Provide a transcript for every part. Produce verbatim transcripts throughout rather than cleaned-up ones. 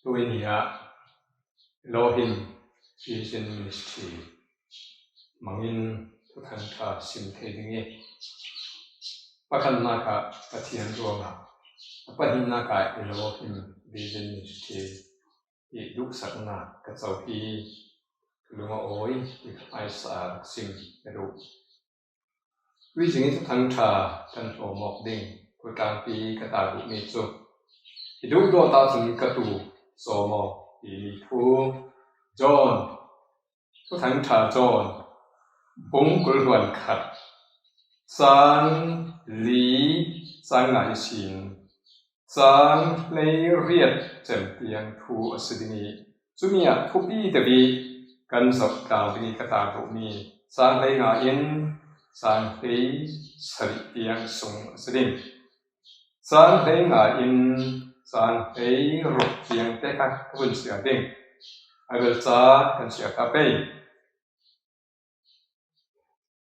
Tuni ah Elohim Vision Ministry mangin Thuthang Ṭha sim thei ding i, pakhatnak ah Pathian ruangah, a pahnihnak ah Elohim Vision Ministry i duhsaknak ka co hi, ka lung a awi i ka hmaisa rak sim ka duh. Tuizing i Thuthang Ṭha kan hlawm awk ding, Thutlangpi ka ta duhmi cu, i duhdawt ahcun ka tu cawm aw timi thu. John, Thuthang Ṭha John, bung kul hluan khat, cang li, cang nga ihsin cang hleiriat cem tiang thu a si ding i, cumi ah thupi deuh i kan zoh tlau ding i ka ta duhmi cang hleinga in cang hleisarih tiang sung a si ding. Cang hleinga in cang hleiruk tiang te kha ka vun siar ding. A bel ca kan siar ta pei.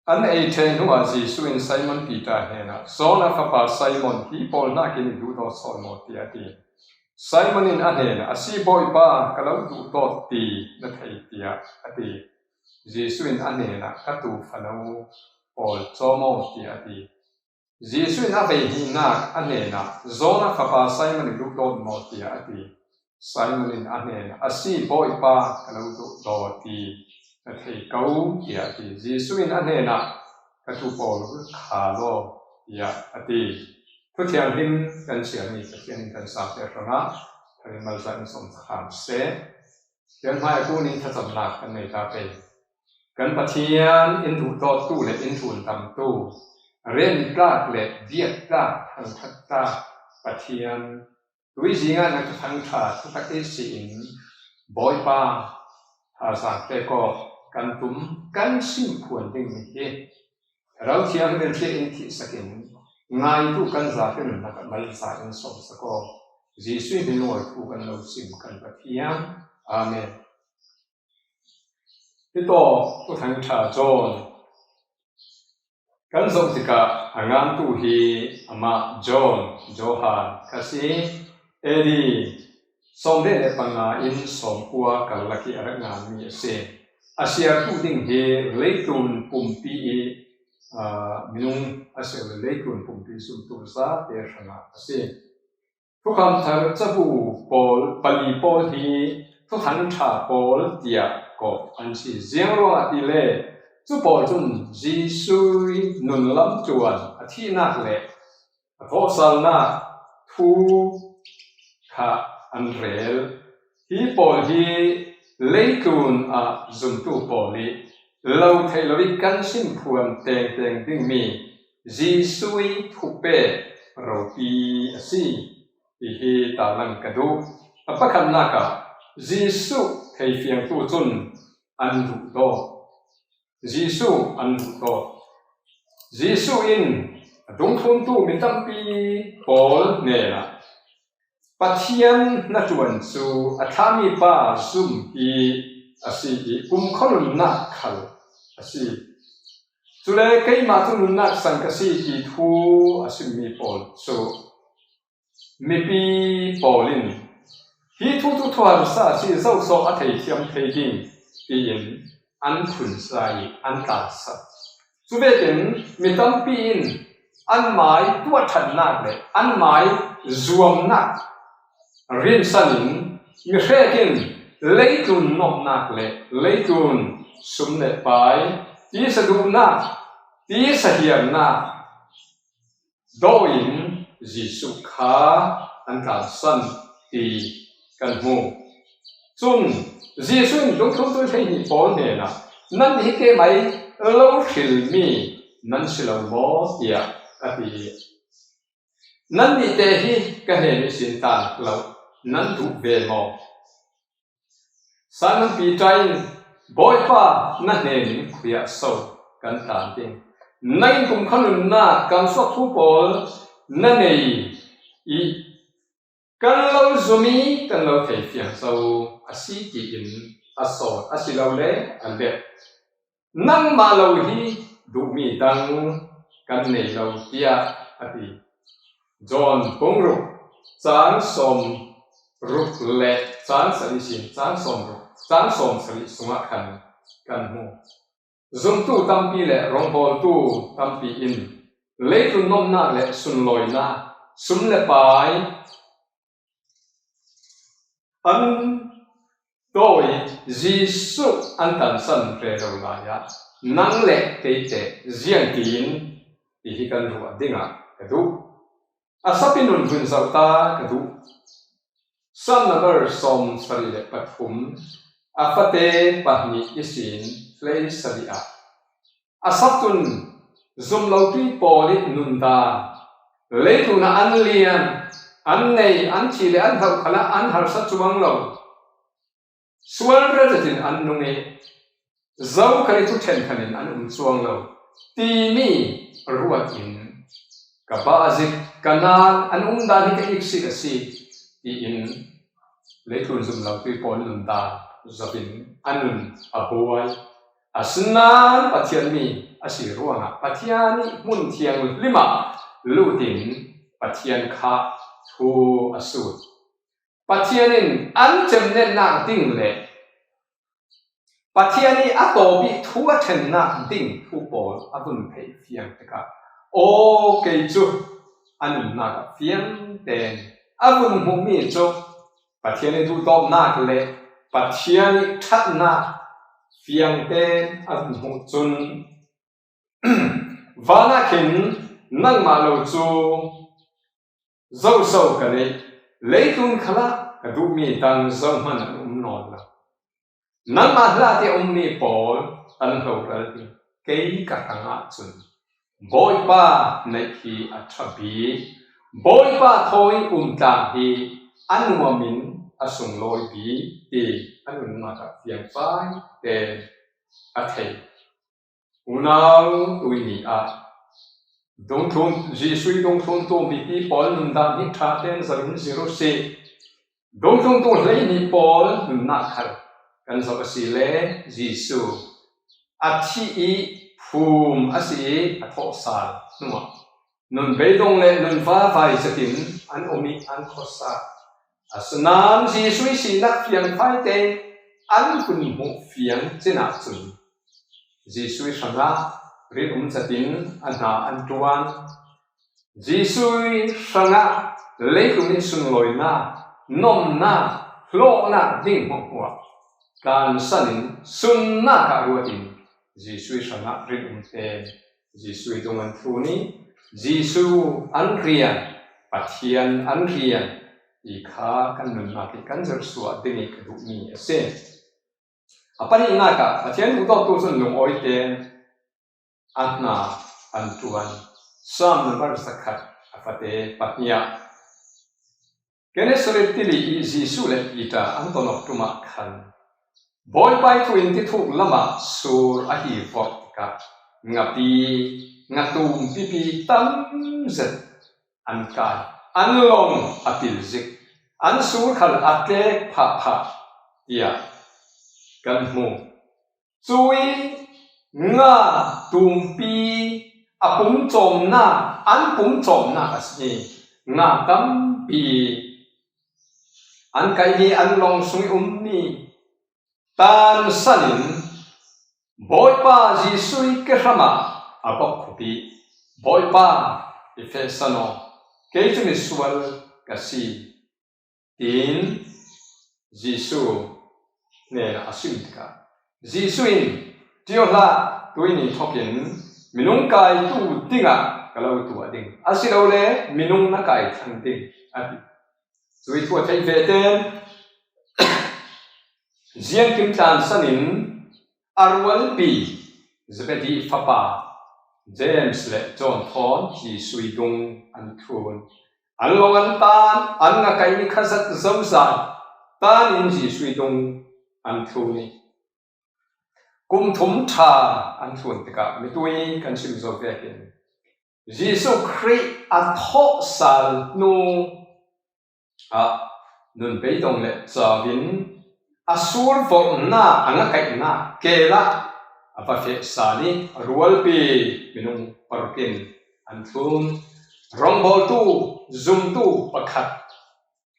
An ei ṭheh hnuah Jesuh in Simon Peter hnenah, "Jonah fapa Simon, hi pawl hnakin i duhdawt sawn maw?" tiah a ti. Simon in a hnenah, "A si, Bawipa, ka lo duhdawt ti na thei," tiah a ti. Jesuh in a hnenah, "Ka tu fano pawl cawm aw," tiah a ti. Jesuh in a vei hnihnak a hnenah, "Jonah fapa Simon, i duhdawt maw?" tiah a ti. Simon in a hnenah, "A si, Bawipa, ka lo duhdawt i na thei ko," tiah a ti. Jesuh in a hnenah, "Ka tu pawl kha law," tiah a ti. Thuthianghlim kan siarmi Pathian in kan sate hrangah thangin malsawm in sawm ta hram seh. Kan hmai a kun in thlacamnak kan nei ta pei. Kan Pathian in duhdawttu le in ṭhundamtu, riantlak le biaktlak, thangṭhattlak Pathian, tuizing ah na Thuthang Ṭha thutak ihsi in, Bawipa, thazaang te kawk kan tum, kan sim phuan dingmi hi Thlarau Thianghlim in thihsak in, ngaitu kan zate nunnak ah malsawm in sawmsak aw. Jesuh hmin ruangah thu kan lo sim kan Pathian. Amen. Hi tawh Thuthang Ṭha John kan zoh tikah a ngantu hi amah John, Johan, kha si. A D sawmriat le panga in sawmkua karlak i a rak nganmi a si. A siartu ding hi leitlun pumpi i, aa, minung a si le leitlun pumpi zumtu zate hrangah a si. Thukham Thar cabu pawl, pali pawl hi Thuthang Ṭha pawl tiah kawh an si. Ziang ruangah ti le cu pawl cun Jesuh i nunlam ṭuan, a thihnak le a thawhsalnak thu kha an rel. Hi pawl hi leitlun ah zumtu pawl i lo theih lo i kan sim phuan tengteng dingmi Jesuh i thupek ropi a si. Hihi tarlang ka duh. A pakhatnak ah Jesuh theifiangtu cun an duhdawt. Jesuh an duhdawt. Jesuh in a dungthluntu mi tampi pawl hnenah, "Pathian hnaṭuan cu a thlahmi pa zum hi a si i kumkhua nunnak khal a si. Cule keimah cu nunnak sang ka si," ti thu a simmi pawl cu mipi pawl in, "Hi thu cu thuharsa a si, zoh sawh a theithiam thei ding," tiin an phunsa i an tlansan. Cuvekin mi tampi in an mai tuahṭhannak le an mai zuamnak rinsan in mi hrek in leitlun nuamhnak le leitlun sum le pai, tisa duhnak, tisa hiarnak daw in Jesuh kha an tlansan ti kan hmu. Cun Jesuh in dungthluntu hleihnih pawl hnenah, "Nan hi keimah i lo hrilmi nan si lo maw?" tiah a ti. "Nannih te hi ka hnen ihsin tlan lo nan duh ve maw?" Simon Peter in, "Bawipa, na hnen in khuiah so kan tlan ding? Nang in kumkhua nunnak kamsuak thu pawl na nei i kan lo zum i kan lo theifiang zo a si," tiin a sawt, asilole a let. "Nangmah lo hi duhmi dang kan nei lo," tiah a ti. John bung ruk cang sawm ruk le chang sali sin chang sawm ruk, chang sawm sali sungah khan kan hmu. Zumtu tampi le rongbawltu tampi in leitlun nomnak le sunlawina, sum le pai an tawi Jesuh an tansan rero lai-ah nang le keite ziangtin ti hi kan ruah dingah ka duh. A sapi nun hun zoh ta ka duh. Sam number sawm sari le pathum, a fate pahnih isin hlei sari ah a saptun zumlopi pawl i nundan, leitlun ah an lian, an nei, an thi le an hauh khalah an harsa cuang lo. Sual retin an nung i zo kali tu ṭhenkhanin an um cuang lo timi ruatin ka bahzik ka nal an umdan hi ka iksik a si tiin leitlun zumlopi pawl nundan zoin a nun a buai. Asinain Pathian mi a si ruangah Pathian i hmun thianghlimah lutin Pathian kha thu a sut. Pathian in an cemnetnak ding le Pathian i a tawp i thu a ṭhennak ding thu pawl a vun theih fiang tikah aw kei cu a nunnak ah fiangten a vun hmuhmi cu Pathian i duhdawtnak le Pathian i ṭhatnak fiangten a vun hmuh cun, vanah khin nangmah lo cu zoso ka neih, leitlun khalah ka duhmi dang zohman an um nawn lo. Nangmah hla tiah ummi pawl an hloral ding kei ka hrangah cun Bawipa neih hi a ṭha bik, Bawipa thawi um tlang hi a nuamin a sunglawi bik ti a nunnak ah fiangfai te a thei. Unau tui ni ah dungthlun, Jesuh i dungthluntu mipi pawl nundan hi ṭha tein zoh in zir u sih. Dungthluntu hleihnih pawl nunnak khal kan zoh a si le Jesuh a thih i phum a si i a thawhsal hnuah nun beidong le nun vavai zetin an um i an khuasa. Asinain Jesuh i sinak fiangfai tein an hun hmuh fiang cin ahcun Jesuh i hrangah rinum zetin a hna an ṭuan. Jesuh i hrangah leitlun i sunlawinak, nomnak, hlawknak ding hmuahhmuah tlansan in sunnak ah ruatin Jesuh i hrangah rinum tein Jesuh i dung an thlun i Jesuh an rian, Pathian an rian ti kha kan nunnak i kan zirhsuah ding i ka duhmi a si. A pahnihnak ah Pathian duhdawttu cun lungawi tein a hna an ṭuan. Sam number zakhat a fate pahnih ah Gennesaret tili i Jesuh le Peter an ton awk ṭum ah khan Bawipa i thu in tithuk lamah sur a hi vawt tikah ngapi, nga tum pipi tam zet an kai, an lawng a pil zik, an sur khal a tlek phah phah tiah kan hmu. Cui nga tumpi a pumcawmnak, an pumcawmnak a si. Nga tampi an kaihmi, an lawng sung i ummi tansan in Bawipa Jesuh i kehram ah a bokkhup i, Bawipa, i fehsan aw, kei cu misual ka si, tiin Jesuh hnenah a sim tikah Jesuh in, ṭio hlah, tuini thokin minung kaitu dingah ka lo tuah ding, asilole minung na kai thlang ding, a ti. Cui thu a theih vete ziangkim tlansan in a rualpi Zebedi fapa James le John thawn Jesuh i dung an thlun. An lawng an tan, an ngakaihmi kha zat zozai tan in Jesuh i dung an thlun i kum thum ṭha an thlun tikah mitui kan sim zo vekin Jesuh Khrih a thawhsal hnu ah nun beidong le cau in a sur vorhnak, a ngakaihnak kel ah a va feh sal i a rualpi minung paruk in an thlun. Rongbawltu, zumtu pakhat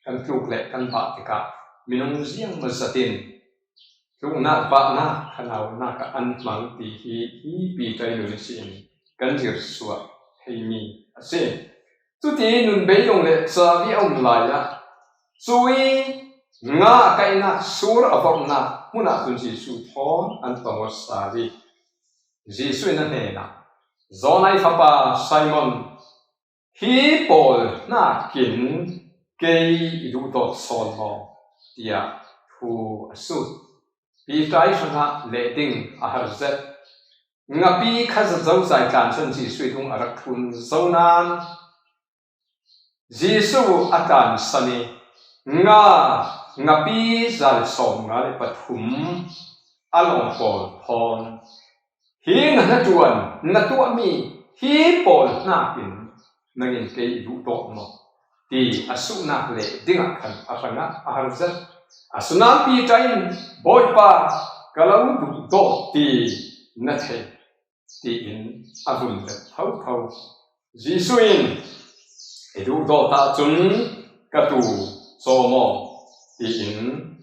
kan tluk le kan bah tikah minung ziangmaw zatin tluknak bahnak khanaunak ah an hmang ti hi, hi Peter in a sin kan zirsuah theimi a si. Cuti nun beidong le cavi a um lai ah cui nga a kaihnak sur a vorhnak hmunah cun Jesuh thawn an tong aw sal i Jesuh in a hnenah, Jonah fapa Simon, hi pawl hnakin kei i duhdawt sawn maw? Tiah thu a sut. Peter i hrangah leh ding a har zet. Ngapi kha zazozai tlan cun Jesuh i dung a rak thlun zo nain Jesuh a tlansan i nga, ngapi za le sawmnga le pathum a lawng pawl thawn, hi na hnaṭuan na tuahmi hi pawl hnakin nangin kei i duhdawt maw? Ti a suhnak leh dingah khan a hrangah a har zet. Asinain Peter in, Bawipa, ka lo duhdawt ti na thei, tiin a vun let thotho. Jesuh in, i duhdawt ahcun ka tuu cawm aw, tiin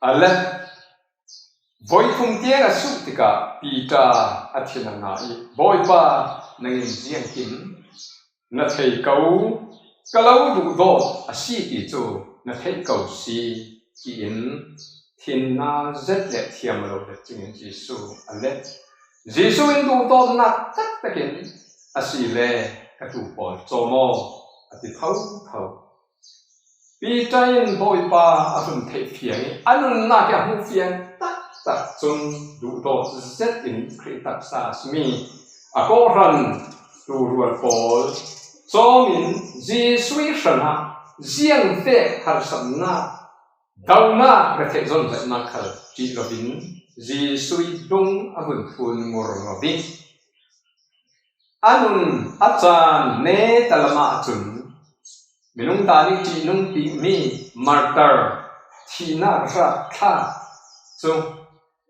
a let. Voi thum tiang a suh tikah Peter a thin a nga i, Bawipa, nangin ziangkim na thei ko, ka lo duhdawt a si ti cu na theih ko si, tiin thinna zet le thiam a lo let cingin Jesuh a let. Jesuh in duhdawtnak taktakin a si le ka tuu pawl cawm aw, a ti thotho. Peter in Bawipa a vun theih fiang i a nunnak hi a hmu fiang taktak cun duhdawt zet in Khrih taksa a simi a kawhhran tuurual pawl cawmin Jesuh hrangah ziangvek harsatnak, dohnak, retheih zonzatnak khal ṭih loin Jesuh lung a vun thlun ngurngau i a nun a caan neta lamah cun minung dan i ṭihnung bikmi martar, thihnak rak thlak cu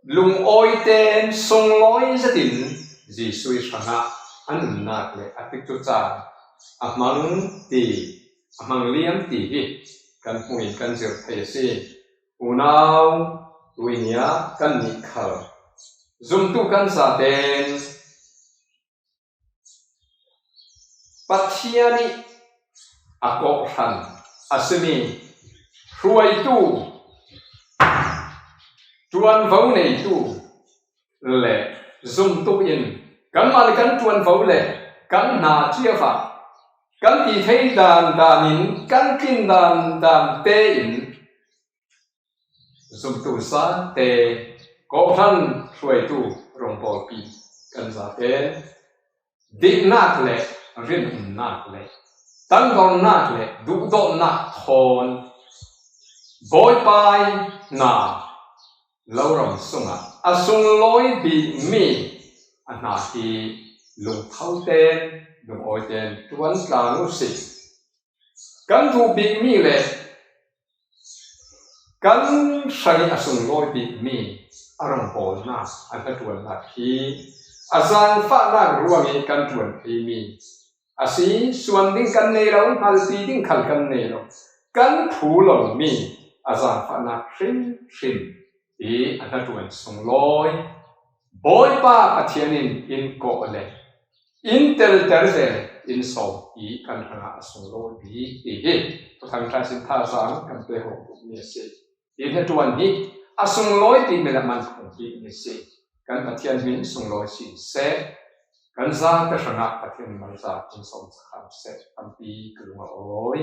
lungawite'n sunglawi zetin Jesuh hrangah a nunnak le a tikcu caan a hmang ti, a hmang liam ti hi kan hmuh in kan zir thei a si. Unau, tuini ah kannih khal zumtu kan zate'n Pathian i a kawhhran a simi hruaitu, ṭuanvo neitu le zumtu in kanmah le kan ṭuanvo le kan hna cio ah kan ti thei dan dan in kan tlin dan dan tein zumtu zate, kawhhran hruaitu rongbawlpi kan zate diknak le rinumnak le tangdornak le duhdawtnak thawn Bawipa i hna lo ram sungah a sunglawi bikmi a hna hi lungtho tein, lungawi tein ṭuan tlang u sih. Kan duh bikmi le kan hrang i a sunglawi bikmi a rongbawlnak, a hnaṭuannak hi a zaangfahnak ruang i kan ṭuan theimi a si. Suan ding kan nei lo, hngalpi ding khal kan nei lo, kan phu lomi a zaangfahnak hrimhrim i a hnaṭuan sunglawi Bawipa Pathian in in kawh le in telter le in sawm i kan hrangah a sunglawi bik ti hi Thuthang ṭha sin thazaang kan pe hawh bikmi a si. Hi hnaṭuan hi a sunglawi bikmi le man khung bikmi a si. Kan Pathian hmin sunglawi sin seh. Kan zate hrangah Pathian malzak in sawm sakham seh. Tampi ka lung a awi.